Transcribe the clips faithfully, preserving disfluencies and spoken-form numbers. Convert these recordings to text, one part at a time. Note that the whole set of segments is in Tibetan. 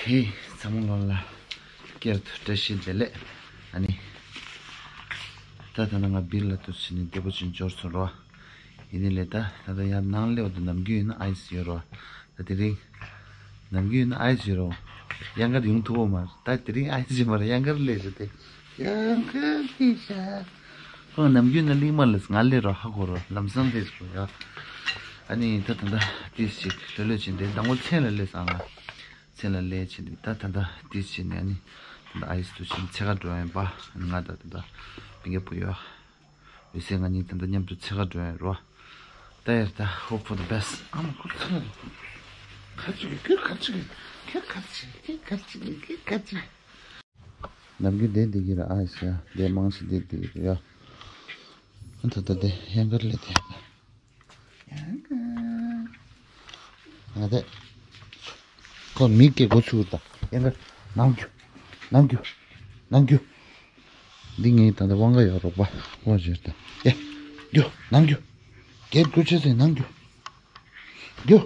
ཧེ། ཚང་མ་ལོ་ལ་སྐྱར་དུ་བཀྲ་ཤིས་བདེ་ལེགས། ཨ་ནི། ད་ད་ནང་ང་བིར་ལ་ཏུ་ཕྱིན་ནས་བདེ་པོ་ཅིག་འབྱོར་སོང་རོ། ཡིན་ནི་ལས་ད་ད་ད་ཡང་ནང་སླེབས་དུ་ནམ་རྒྱུན་ཡིན་ན་ཨའི་སི་ཡོད་རོ། ད་དེ་རིང་ནམ་རྒྱུན་ཡིན་ན་ཨའི་སི་ཡོད་རོ། གཡང་དཀར་ཡོང་ཐུབ་པོ་མ་རེད། ད་དེ་རིང་ཨའི་སི་མ་རེད། གཡང་དཀར་སླེབས་རེད་དེ། གཡང་དཀར་སླེབས་ཤག་ཁོང་ནམ་རྒྱུན་ན་གླིང་མ་ལས་ང་སླེབས་རོ་ཧ་གོ་རོ། ལམ་སང་སླེབས་སོང་ཡ། ཨ་ནི་ད་ད་ད་ཏིས་ཅིག་ལྷོད་ལྷོད་ཕྱིན་ཏེ་མདང་དགོང་མཚན་ལ་སླེབས་སང་ང་། མཚན་ལ་སླེབས་ཕྱིན་ཏེ་ད་ད་ད་ཏིས་ཕྱིན་ནས་ཨ་ནི་ད་ད་ཨའི་སི་དུ་ཕྱིན་འཚོལ་ག་འགྲོ་ཡིན་པ། ང་ད་ད་ད་པིང་གེ་བུ་ཡོ། འོད་ཟེར་ང་གཉིས་ད་ལྟ་མཉམ་དུ་འཚོལ་ག་འགྲོ་ཡ་རོ། ད་ཡར་ད་hope for the best། ཨ་མ་ཁུར་ཚང་རེད། ཁ་ཅིག་གི་ཁྱོད་ཁ་ཅིག་གི་ཁྱོད་ཁ་ཅིག་གི་ཁྱོད་ཁ་ཅིག་གི་ཁྱོད་ཁ་ཅིག་གི་ནམ་རྒྱུན་བསྡད་བསྡད་ཀྱི་ར། ཨ་ཤ་བསྡད་མང་ཞིག་བསྡད་བསྡད་ཀྱི་ར་ཡ། ཨ་ད་ད་དེ་གཡང་དཀར་སླེབས་དེ། ཡང་ཀ་ང་དེ། ཁོ་མིག་གི་སྒོ་ཚུགས་ད། ཡང་ཀ་ནང་རྒྱུ། ནང་རྒྱུ། ནང་རྒྱུ། འདི་ངའི་ད་ལྟ་དབང་ག་ཡོད་རོགས་པ། ཁོ་བྱོས་ད། ཡ། རྒྱུ། ནང་རྒྱུ། རྒྱལ་རྒྱུ་ཆེ་ཚེ་ནང་རྒྱུ། རྒྱུ།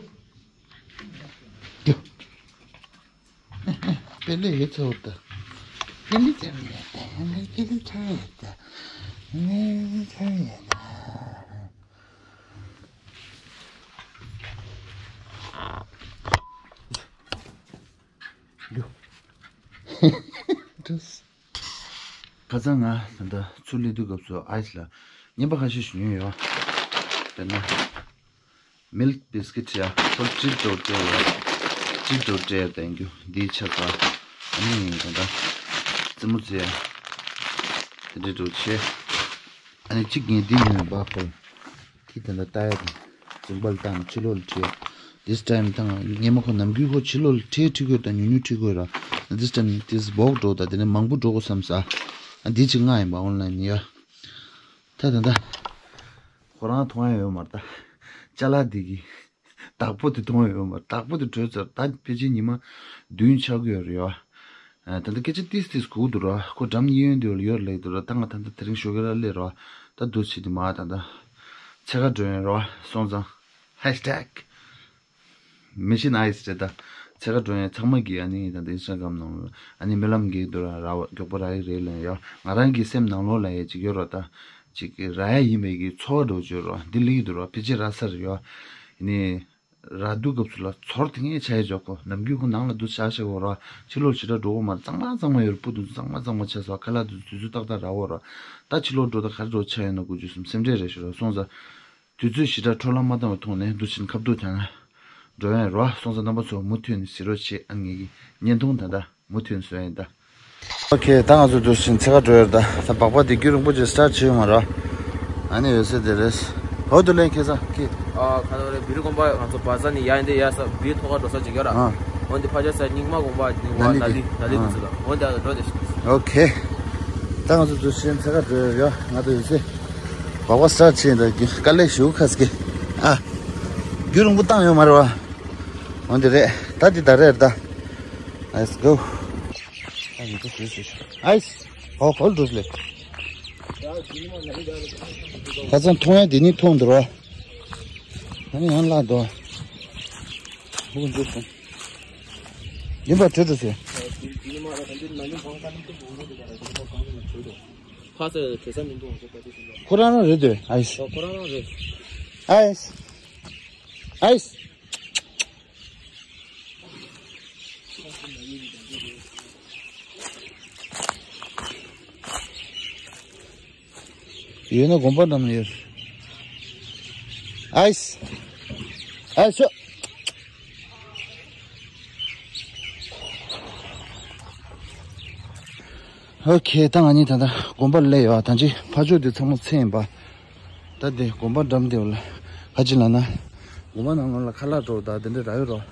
རྒྱུ། པེ་ལེ་ཡོད་ཚོད་ད། པེ་ལེ་ཚ་ཡོད་ད། པེ་ལེ་ཚ་ཡོད་ད། པེ་ལེ་ཚ་ཡོད་ད། ཁ་སང་ང་ད་ལྟ་ཚུར་སླེབས་དུས་སྐབས་སུ་ཨའི་སི་ལ་རྔན་པ་ཁ་ཤས་ཤིག་ཉོས་ཡོད། དཔེར་ན། མིལ་ཀི་བི་སི་ཀིཊ་ཡ། ཁོ་ཊི་རིཊ་འདྲ་བོ་སྤྲད་ཡོད། ཊི་རིཊ་འདྲ་བོ་སྤྲད་ཡོད། ད་ཡིན་རྒྱུ་འདིའི་ཆ་ཚང་། ཨ་ནི་ད་ལྟ་རྩེད་མོ་རྩེ་ཡ། དེ་འདྲ་འདྲ་བོ་བྱས། ཨ་ནི་གཅིག་ངས་འདི་ཉོས་པ་ཁོ། ཁྱི་དེ་འདྲ་ལྟ་ཡ་དང་། འཛུམ་པ་ལ་བཏང་ཕྱི་ལོགས་ལ་ཁྲིད། This time བཏང་། སྔན་མ་ཁོ་ནམ་རྒྱུན་ཁོ་ཕྱི་ལོགས་ལ་ཁྲིད་ཁྲིད་དགོས་དང་ཉུང་ཉུང་ཁྲིད་དགོས་ར། This time this སྦོག་འགྲོ་ད་དེ་ནས་མང་པོ་འགྲོ་དགོས་བསམ་ས། ཨ་འདི་ཅིག་མངགས་ཡིན་པ་ཨོན་ལན་ཡ། ད་ད་ད། ཁོ་རང་མཐོང་ཡ་ཡོད་མ་རེད་ད། ཅ་ལག་འདི་གི་བདག་པོ་དེ་མཐོང་ཡ་ཡོད་མ་རེད། བདག་པོ་དེ་བྲོས་ཚར། ད་ཕལ་ཆེར་ཉི་མ་བདུན་ཆགས་ཀྱི་ཡོད་རེད་ཡ། ད་ལྟ་སྐད་ཆ་ཏིས་ཏིས་གོ་གི་འདུག་ར། ཁོ་འགྲམ་གཡས་གཡོན་དེ་ལ་ཡོད་ལེགས་འདུག་ར། ད་ང་ད་ལྟ་དེ་རིང་ཞོགས་ཀས་ར་སླེབས་ར། ད་འདུག་བྱེད་དུས་མ་ད་ལྟ་འཚོལ་ག་འགྲོ་ཡིན་ར། སོང་ཙང་ཧེཤ་ཊེག་མེ་ཤིན་ཨའི་སི་རེད་ད། འཚོལ་ག་འགྲོ་ཡིན། ཚང་མ་གིས་ཨ་ནི་ད་ལྟ་ཨིན་སི་ཊ་གྷ་རམ་ནང་ལ་ཨ་ནི་སྨོན་ལམ་གྱི་འདུག་ར། ར་བ་མགྱོགས་པོ་རག་གི་རེད་ལབ་ཡོད། ང་རང་གི་སེམས་ནང་ལོགས་ལ་ཡ་ཅིག་ཡོད་ར། ད་ཅིག་རག་ཡ་ཡིན་པའི་གི་ཚོར་བ་འདྲ་བོ་ཅིག་ཡོད་ར། འདི་སླེབས་ཀྱི་འདུག་ར། ཕལ་ཆེར་རག་ས་རེད་ཡོད། ཡིན་ནའི། རག་དུས་སྐབས་སུ་ལ་ཚོར་དེ་ངས་ཆ་ཡི་འཇོག་གོ། ནམ་རྒྱུན་ཁོ་ནང་ལ་འདུག་བཞག་བཞག་གོ་ར། ཕྱི་ལོགས་ཞེ་དྲག་འགྲོ་གོ་མ་རེད། གཙང་མ་གཙང་མ་ཡོད་རེད། སྤུ་དུ་གཙང་མ་གཙང་མ་ཆགས་སོང་། ཁ་ལག་དུ་དུས་ཚོད་ཏག་ཏག་རག་གོ་ར། ད་ཕྱི་ལོགས་འགྲོ་ད་ག་རེ་འགྲོ་ཆ་ཡོད་ན་དགུ་བཅུ་གསུམ་སེམས་ཁྲལ་རེད་ཞུ་ར། སོང་ཙང་དུས་ཚོད་ཞེ་དྲག་འཕྲོ་བརླག་མ་བཏང་བའི་ཐོག་ནས་འདུག་ཕྱིན་ཁ་བསྡུར་བྱས་ན་འགྲོ་ཡ་ར། སོང་ཙང་རྣམ་པ་ཚོ་མུ་མཐུད་ནས་གཟིགས་རོགས་བྱེད། ཨ་ངེད་ཀྱི་བརྙན་ཐུང་ད་ལྟ། མུ་མཐུད་བཟོས་ཡིན་ད། ཨོ་ཁེ། ད་ང་ཚོ་འདུག་ཕྱིན་འཚོལ་ག་འགྲོ་ཡོད་ད། ད་སྦག་སྦག་དེ་རྒྱུན་རིང་པོ་ཅིག་སི་ཊར་ཊི་བྱས་ཡོད་མ་རེད། ཨ་ནི་འོད་ཟེར་དེ་རེད། ཨོ་དུ་ལེན་ཁེ་ས་ཁེ། ཨ་ཁ་ནོ་རེ་བིར་དགོན་པ་ང་ཚོ་བ་ས་ནི་ཡ་ཡིན་དེ་ཡ་ས་བིར་ཐོག་ཁ་འགྲོ་ས་ཅིག་ཡོད་ར། ཨ། འོན་ཏེ་ཕ་ཆ་ས་རྙིང་མ་དགོན་པ་རྙིང་བ་ནཱ་ལི་ནཱ་ལི་ནཱ་ལི་དུ་ཚོད་ལ་འོན་ཏེ་ཨ་འགྲོ་དེ་ཤི། ཨོ་ཁེ། ད་ང་ཚོ་འདུག་ཕྱིན་འཚོལ་ག་འགྲོ་ཡོད་ཡ། ང་ཚོ་འོད་ཟེར། སྦག་སྦག་སི་ཊར་ཊི་བྱས་ཡིན་ད། དཀའ་ལས་ཞུ་ཁ་སྐད། ཨ། རྒྱུན་རིང་པོ་བཏང་ཡོད་མ་རེད་བ། འོན་ཏེ་རེད། ད་འདི་ད་རེད་ད། Let's go. ཨའིས། ཨོ་ཁོལ་འགྲོ་ལེ། ཁ་སང་མཐོང་ཡ་འདི་ནི་མཐོང་འདུག་རོ། ཨ་ནི་ཡང་ལ་དོ། ཧུག་འཇུག་སོང་། ཡིན་པ་བྲོས་འགྲོ་ཟེར། ཁོ་རང་རང་རེད་དོ། ཨའིས། ཨའིས། ཨའིས། ཡོད་ན་དགོན་པ་འགྲམ་ལ་ཡོད། ཨའིས། ཨའིས་ཤོ། ཨོ་ཁེ། ད་ང་གཉིས་ད་ལྟ་དགོན་པར་སླེབས་ཡོད། ད་ཅི་ཕ་ཕྱོགས་དེ་ཚང་མ་ཚད་ཡིན་པ། ད་དེ་དགོན་པ་འགྲམ་དེ་ལ་ཁ་ཅིག་ལ་ན། དགོན་པ་ནང་ལོགས་ལ་ཁ་ལག་འགྲོ་ད་དེ་འདྲ་རག་ཡོད་རོ།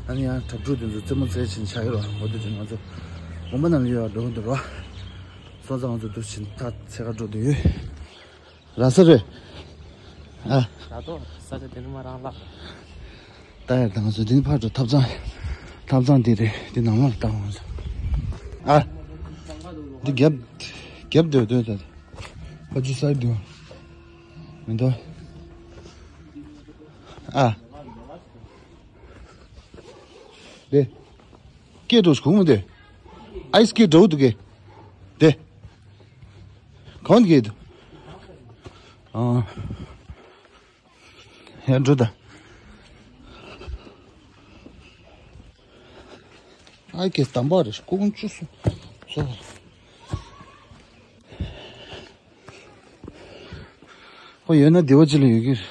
ཨ་ནི་ཡང་གྲྭ་ཕྲུག་དེ་ཚོ་རྩེད་མོ་རྩེད་བཞིན་ཆགས་ཡོད་རོ། འོ་དེ་ཅིག་ང་ཚོ་དགོན་པ་ནང་ལ་ཡོད་འགྲོ་འདུག་རོ། སོང་ཙང་ང་ཚོ་འདུག་ཕྱིན་ད་འཚོལ་ག་འགྲོ་འདུག་ཡོད། ར་ས་རེད། ཨ། ད་དོ་ས་ཆ་དེ་ནི་མ་རང་ལ། ད་ཡར་ད་ང་ཚོ་འདི་ནི་ཕར་འགྲོ། ཐབ་ཚང་། ཐབ་ཚང་འདི་རེད། འདི་ནང་ལ་ལྟ་འོང་ཟེར། ཨ། འདི་རྒྱབ། རྒྱབ་སྡོད་སྡོད་ད། ཕ་ཆུ་སའི་སྡོད། མི་འདུག་ཨ། དེ། སྐད་འགྲོ་གོང་མི་དེ། ཨའི་སི་སྐད་འགྲོ་འདུག་གེ། དེ། གང་གེ་འདུག་ཨ། ཡ་འགྲོ་ད། ཨའི་སྐད་དམ་པ་རེད་ཀོང་ཅུ་སོ། སོ། ཁོ་ཡོད་ན་བདེ་བ་ཅི་ལ་ཡོད་ཀྱི་རེད།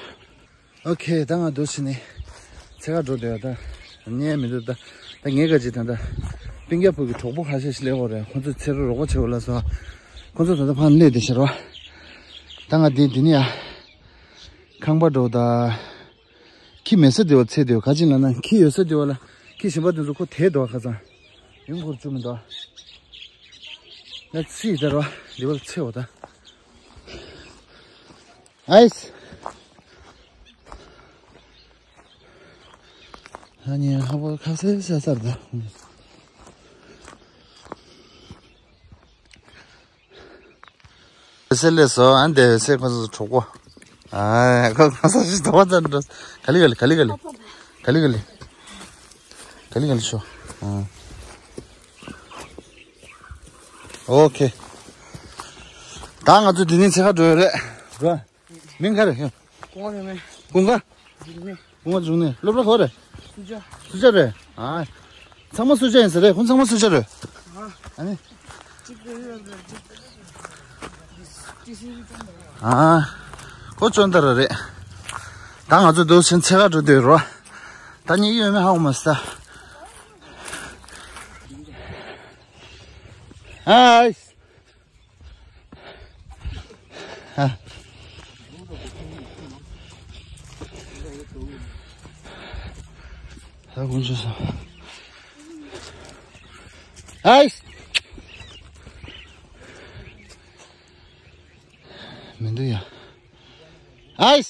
ཨོ་ཁེ། ད་ང་འདུག་ཕྱིན་ནས་འཚོལ་ག་འགྲོ་འདོད་ད། ཉལ་མི་འདུག་ད། ད་ངས་ག་ཅི་ད་ད། སྤུན་ཀྱག་བུ་གི་གྲོགས་པོ་ཁ་ཤས་ཤིག་སླེབས་ཡོད་རེད། ཁོང་ཚོས་འཚོལ་རོགས་རོགས་པ་བྱེད་འོ་ལབ་སོང་། ཁོང་ཚོ་ད་ལྟ་ཕར་སླེབས་བསྡད་ཤག་རོ། ད་ང་འདི་འདི་ནས་ཡ། ཁང་པ་འགྲོ་ད། ཁྱི་མེད་ས་དེ་བ་འཚོལ་འདོད་ག་ཅི་ལབ་ན་ཁྱི་ཡོད་ས་དེ་བ་ལ་ཁྱི་གཞན་པ་དེ་ཚོ་ཁོ་དེད་འདུག་ཁ་སང་། ཡུན་འགོར་བཅུག་མི་འདུག་ད་ཚིག་ད་རོ་འདི་བ་ལ་འཚོལ་འོ་ད། ཨའི་སི། ཨ་ནི་ཧ་པོ་ཁ་སེ་སེ་སར་ད། སེ་ལེ་སོ་ཨན་དེ་སེ་ཁོ་ཚོ་གྲོགས་པོ། ཨ་ཁོ་ཁོ་ས་ཞིག་དོ་ཙམ་འགྲོ། ག་ལི་ག་ལི་ག་ལི་ག་ལི། ག་ལི་ག་ལི། ག་ལི་ག་ལི་ཤོ། ཨ། ཨོ་ཁེ། ད་ང་ཚོ་འདི་ནས་འཚོལ་ག་འགྲོ་ཡོད་རེད། རོ། མིང་ག་རེ། ཀུང་ཧྭ་རིག་གནས། ཀུང་ཧྭ། འཇུག་གནས། ཀུང་ཧྭ་འཇུག་གནས། སློབ་གྲྭ་ག་རེ། སུ་ཇཱ། སུ་ཇཱ་རེད། ཨ། ཚང་མ་སུ་ཇཱ་ཡིན་ས་རེད། ཁོང་ཚང་མ་སུ་ཇཱ་རེད། ཨ་ནི། ཨ། ཁོ་ཅོན་ཏ་ར་རེད། ད་ང་ཚོ་འདུག་ཕྱིན་འཚོལ་ག་འགྲོ་འདོད་རོ། ད་ནི་ཡོད་མེད་ཧ་གོ་མ་སོང་། ཨ། ཧ། ཧ་གོ་མ་སོང་། ཨའི། མི་འདུག་ཡ། ཨའི།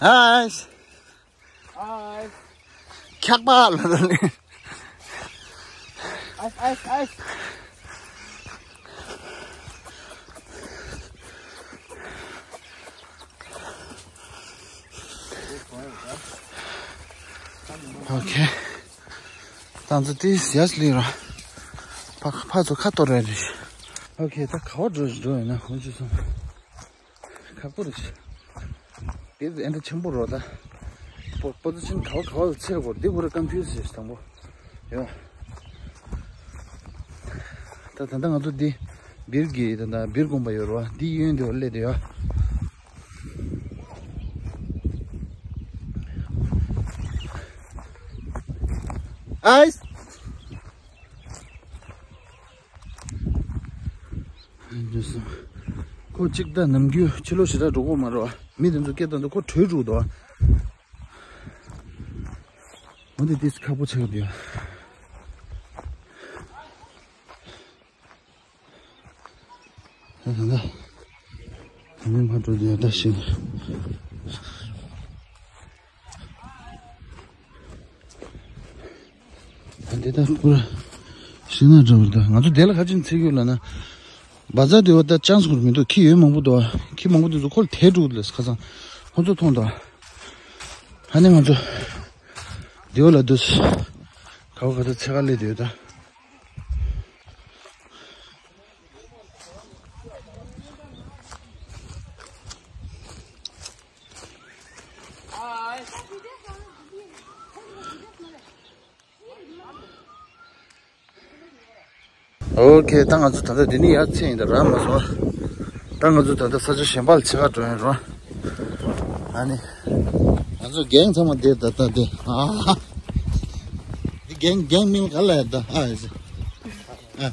ཨའི། ཨའི། འཁྱག་པ་ལ་ལ་ལེ། ཨའི་ཨའི་ཨའི། ཨོ་ཁེ། ཏང་ཙུ་ཏི་ཡས་ལི་ར། ཕ་ཕ་ཚོ་ཁ་གཏོར་ར་རེད། ཨོ་ཁེ། ད་ག་བ་འགྲོ་འགྲོ་ཡོད་ན་ཁོང་ཚོ་སོང་། ཁག་པོ་རེད། དེ་ཨེ་འདྲ་ཆེན་པོ་རོ་ད། པོ་པོ་ཙི་ཆེན་ག་བ་ག་བ་ལ་ཚེ་གོ་འདི་གུ་ར་ཀམ་ཕིའུ་སི་དང་པོ། ཡོ། ད་ད་ལྟ་ང་ཚོ་འདི་སྦིར་གྱི་ད་ལྟ་སྦིར་དགོན་པ་ཡོད་རོ། འདི་གཡོན་དེ་བ་སླེབས་དེ་ཡོ། ཨའི། ཁོ་གཅིག་ད་ནམ་རྒྱུན་ཕྱི་ལོགས་ཞེ་དྲག་འགྲོ་གི་མ་རེད་བ། མི་དེ་ཚོ་སྐད་བཏང་དུས་ཁོ་བྲོས་འགྲོ་འདུག་བ། འོ་དེ་ཏིས་ཁག་པོ་ཆགས་འདུག་ཡ། ད་ད་ད། ད་ནི་མ་འགྲོ་འདུག་ཡ་ད་ཤི། ད་འདི་ད་པུ་ར་ཤི་ན་འདྲ་བར་ད་ང་ཚོ་དེ་ལ་ཁ་ཅིག་འཚོལ་གྱི་ཡོད་ལབ་ན། བ་ཛར་དེ་བ་ད་ཅན་སི་ཁུར་མི་འདུག་ཁྱི་ཡོད་མང་པོ་འདུག་ཁྱི་མང་པོ་དེ་ཚོ་ཁོ་ལ་དེད་འགྲོ་ལས་ཁ་སང་ཁོ་ཚོ་མཐོང་འདུག་ཧ་ནི་ང་ཚོ་དེ་བ་ལ་འདུག་ག་བ་ག་ཚོད་ཚེ་ག་ལས་དེ་ད། ཨོ་ཁེ། ད་ང་ཚོ་ད་ལྟ་འདི་ནས་ཡར་ཚེ་ཡིན་ད་ར་མ་སོང་། ད་ང་ཚོ་ད་ལྟ་ས་ཆ་གཞན་པ་ལ་ཆེ་ཁ་འགྲོ་ཡིན་རོ། ཨ་ནི། ང་ཚོ་རྒན་ཚང་མ་འདིར་ད་ལྟ་འདི། ཨ། འདི་རྒན་རྒན་མིང་ག་ལ་ཡ་ད་ཨ་ཡ་ཟེ། ཨ།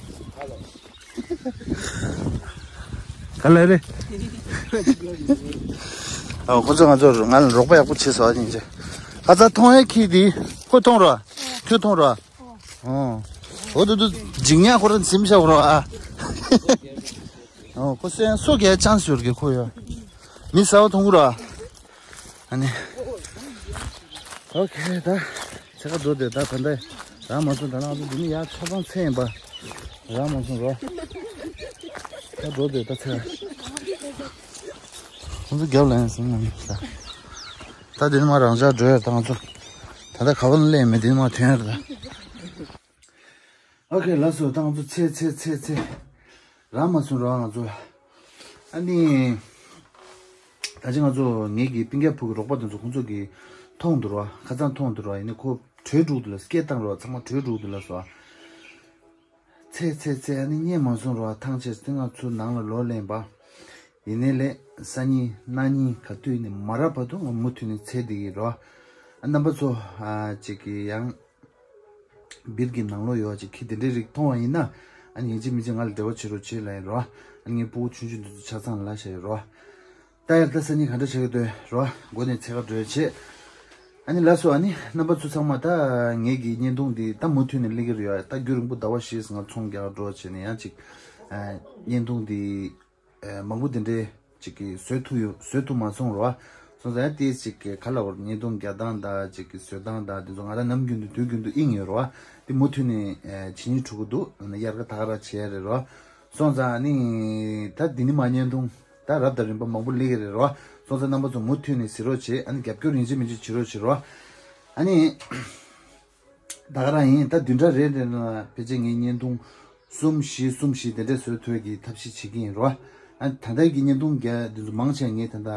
ག་ལ་རེད། ཨ་ཁོ་ཚོ་ང་ཚོ་ང་ལ་རོགས་པ་ཡག་པོ་བྱས་སོང་ཨ་ཉིན་ཅེ། ཨ་ཙ་མཐོང་ཡ་ཁྱི་འདི་ཁོ་མཐོང་རོ། ཁྱོད་མཐོང་རོ། ཨོ། འོ་དུ་དུ་འཇིགས་ཉག་ཁོ་རང་འཛིམ་ཤག་རོ་ཨ། ཨོ་ཁོ་སོ་ཡང་སོ་གས་ཅང་ཟེར་གི་ཁོ་ཡོད། མི་ཟ་བ་མཐོང་གི་རོ། ཨ་ནི། ཨོ་ཁེ་ད། ཚེ་ཁ་འགྲོ་དེ་ད་ད་འདྲ། རང་མ་སོང་ད་ནང་དུ་འདི་ནི་ཡར་ཆ་ཚང་ཚེ་ཡིན་པ། རང་མ་སོང་རོ། ད་འགྲོ་དེ་ད་ཚེ་ཁ། ཁོང་ཚོ་རྒྱབ་ལ་ཡང་སོང་ངམ་ད། ད་དེ་ནི་མ་རང་འཇགས་འགྲོ་ཡ་ད་ང་ཚོ། ད་ལྟ་ག་བ་ལ་སླེབས་མེད་དེ་ནི་མ་ཐོན་ཡ་རེད་ད། ཨོ་ཁེ་ལགས་སོ། ད་ང་ཚོ་ཚེ་ཚེ་ཚེ་ཚེ་རང་མ་སོང་རོགས་ང་ཚོ། ཨ་ནི། ད་ཅི་ང་ཚོ་ངེད་ཀྱི་སྤུན་ཀྱག་བུ་གི་རོགས་པ་དེ་ཚོ་ཁོང་ཚོ་གི་མཐོང་འདུག་རོགས། ཁ་སང་མཐོང་འདུག་རོགས། ཡིན་ནི་ཁོ་བྲོས་འགྲོ་འདུག་ལ། སྐད་བཏང་རོགས། ཚང་མ་བྲོས་འགྲོ་འདུག་ལ་སོ། ཚེ་ཚེ་ཚེ་ཨ་ནི་རྙེད་མ་སོང་རོགས། ཐང་ཆད་སྟེ་ང་ཚོ་ནང་ལ་ལོག་ལེན་པ། ཡིན་ནའི་ལས་སང་ཉིན་གནངས་ཉིན་ག་དུས་ནས་མ་རབས་བར་དུ་ང་མུ་མཐུད་ནས་འཚོལ་བསྡད་ཀྱི་རོགས། ཨ་རྣམ་པ་ཚོ་ཨ་ཅིག་གི་ཡང་། སྦིར་གྱི་ནང་ལོགས་ཡོད་ཅིག་གི་དེ་འདྲའི་རིགས་མཐོང་བ་ཡིན་ན། ཨ་ནི་ཡིན་གཅིག་མིན་གཅིག་ང་ལ་འབྲེལ་བ་བྱེད་རོགས་བྱེད་ལབ་ཡིན་རོགས། ཨ་ནི་ངའི་སྤུ་གུ་ཆུང་ཆུང་འདི་ཚོ་ཆ་ཚང་ལ་བཤད་ཡོད་རོགས། ད་ཡར་ད་སང་ཉིན་ག་འདྲ་བྱེད་ཀྱི་འདུག་རོགས། མགོ་ནས་འཚོལ་ག་འགྲོ་ཡ་བྱེད། ཨ་ནི་ལགས་སོ། ཨ་ནི་རྣམ་པ་ཚོ་ཚང་མ་ད་ངེད་ཀྱི་བརྙན་ཐུང་འདི་ད་མུ་མཐུད་ནས་སླེབས་ཀྱི་རེད་ཡ། ད་རྒྱུན་རིང་པོ་ཟླ་བ་བཞི་ཙམ་ང་ཚོང་རྒྱག་འགྲོ་བྱས་ནས་ཡང་ཅིག་ཨ་བརྙན་ཐུང་འདི་ཨ་མང་པོ་དེ་འདྲའི་ཅིག་གི་བཟོ་ཐུབ་ཡོད། བཟོ་ཐུབ་མ་སོང་རོ། སོང་ཙང་ཡང་ཏིས་ཅིག་གི་ག་ལ་བར་བརྙན་ཐུང་རྒྱག་སྟངས་དང་ཅིག་གི་བཟོ་སྟངས་དང་དེ་ཚོ་ང་རང་ནམ་རྒྱུན་དུ་དུས་རྒྱུན་དུ་ཨིན་ཡོད་རོ། དེ་མུ་མཐུད་ནས་ཨ་བྱེད་སྙིང་འདོད་ཀྱི་འདུག་དབྱར་ཁ་ད་ག་རང་བྱེད་ཡ་རེད་རོ། སོང་ཙང་ཨ་ནི་ད་འདི་ནི་མ་བརྙན་ཐུང་ད་རབ་དང་རིམ་པ་མང་པོ་སླེབས་ཀྱི་རེད་རོ། སོང་ཙང་རྣམ་པ་ཚོ་མུ་མཐུད་ནས་གཟིགས་རོགས་བྱེད། ཨ་ནི་རྒྱབ་སྐྱོར་ཡིན་གཅིག་མིན་གཅིག་བྱེད་རོགས་བྱེད་རོ། ཨ་ནི། ད་ག་རང་ཡིན། ད་བདུན་ཕྲག་རེ་རེ་ལ་ཕལ་ཆེར་ངས་བརྙན་ཐུང་གསུམ་བཞི་གསུམ་བཞི་དེ་འདྲ་བཟོ་ཐུབ་ཀྱི་ཐབས་ཤེས་བྱེད་ཀྱི་ཡིན་རོ། ཨ་ད་ལྟ་གི་བརྙན་ཐུང་རྒྱ་འདི་ཚོ་མང་ཆེ་ངས་ད་ལྟ་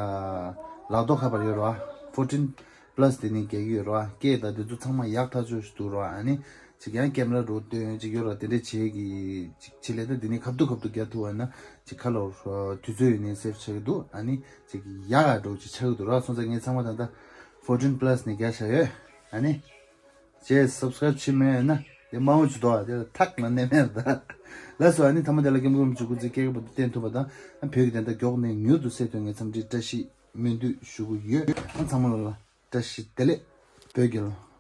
ལག་ཐོག་ཁ་པར་ཡོད་རོ། ཕོར་ཊིན་པ་ལ་སི་དེ་ནས་རྒྱག་གི་ཡོད་རོ། སྐད་དང་དེ་ཚོ་ཚང་མ་ཡག་ཐག་ཆོད་ཞིག་འདུག་རོ། ཨ་ནི་ཅིག་ཡང་ཀེམ་ར་རུ་སྟོན་ཅིག་ཡོད་རོ། དེ་འདྲ་བྱེད་ཀྱི་ཅིག་བྱེད་ལས་ད་འདི་ནས་ཁ་ཐུག་ཁ་ཐུག་རྒྱག་ཐུབ་པ་ན་ཅིག་ཁ་ལོ་དུས་ཚོད་ཡོད་ནས་སེབ་ཆགས་ཀྱི་འདུག་ཨ་ནི་ཅིག་ཡག་ག་འགྲོ་ཅིག་ཆགས་ཀྱི་འདུག་རོ། སོང་ཙང་ངས་ཚང་མ་ད་ལྟ་ཕོར་ཊིན་པ་ལ་སི་ནས་རྒྱག་བཞག་ཡོད། ཨ་ནི། ཅེས་སབ་སི་ཀ་རེབ་བྱེད་མེད་ན་དེ་མ་འོ་ཅི་དོ་དེ་ཐག་ན་ནས་མེད་ད། ལགས་སོ། ཨ་ནི་ཐ་མ་དེ་ལ་ཀེམ་ཀུ་རུམ་ཅུ་ཀུ་ཙི་སྐད་ཀ་བ་དུ་བསྟན་ཐུབ་པ་དང་ཨ་བོད་ཀྱི་བདེན་མཐའ་མགྱོགས་ནས་མྱུར་དུ་གསལ་ཐོན་ངེས་འཚམས་འདྲི་བཀྲ་ཤིས་སྨོན་འདུན་ཞུ་གི་ཡོད། ཨ་ཚང་མ་ལ་ལ་བཀྲ་ཤིས་བདེ་ལེགས། བོད་རྒྱལ་ལོ།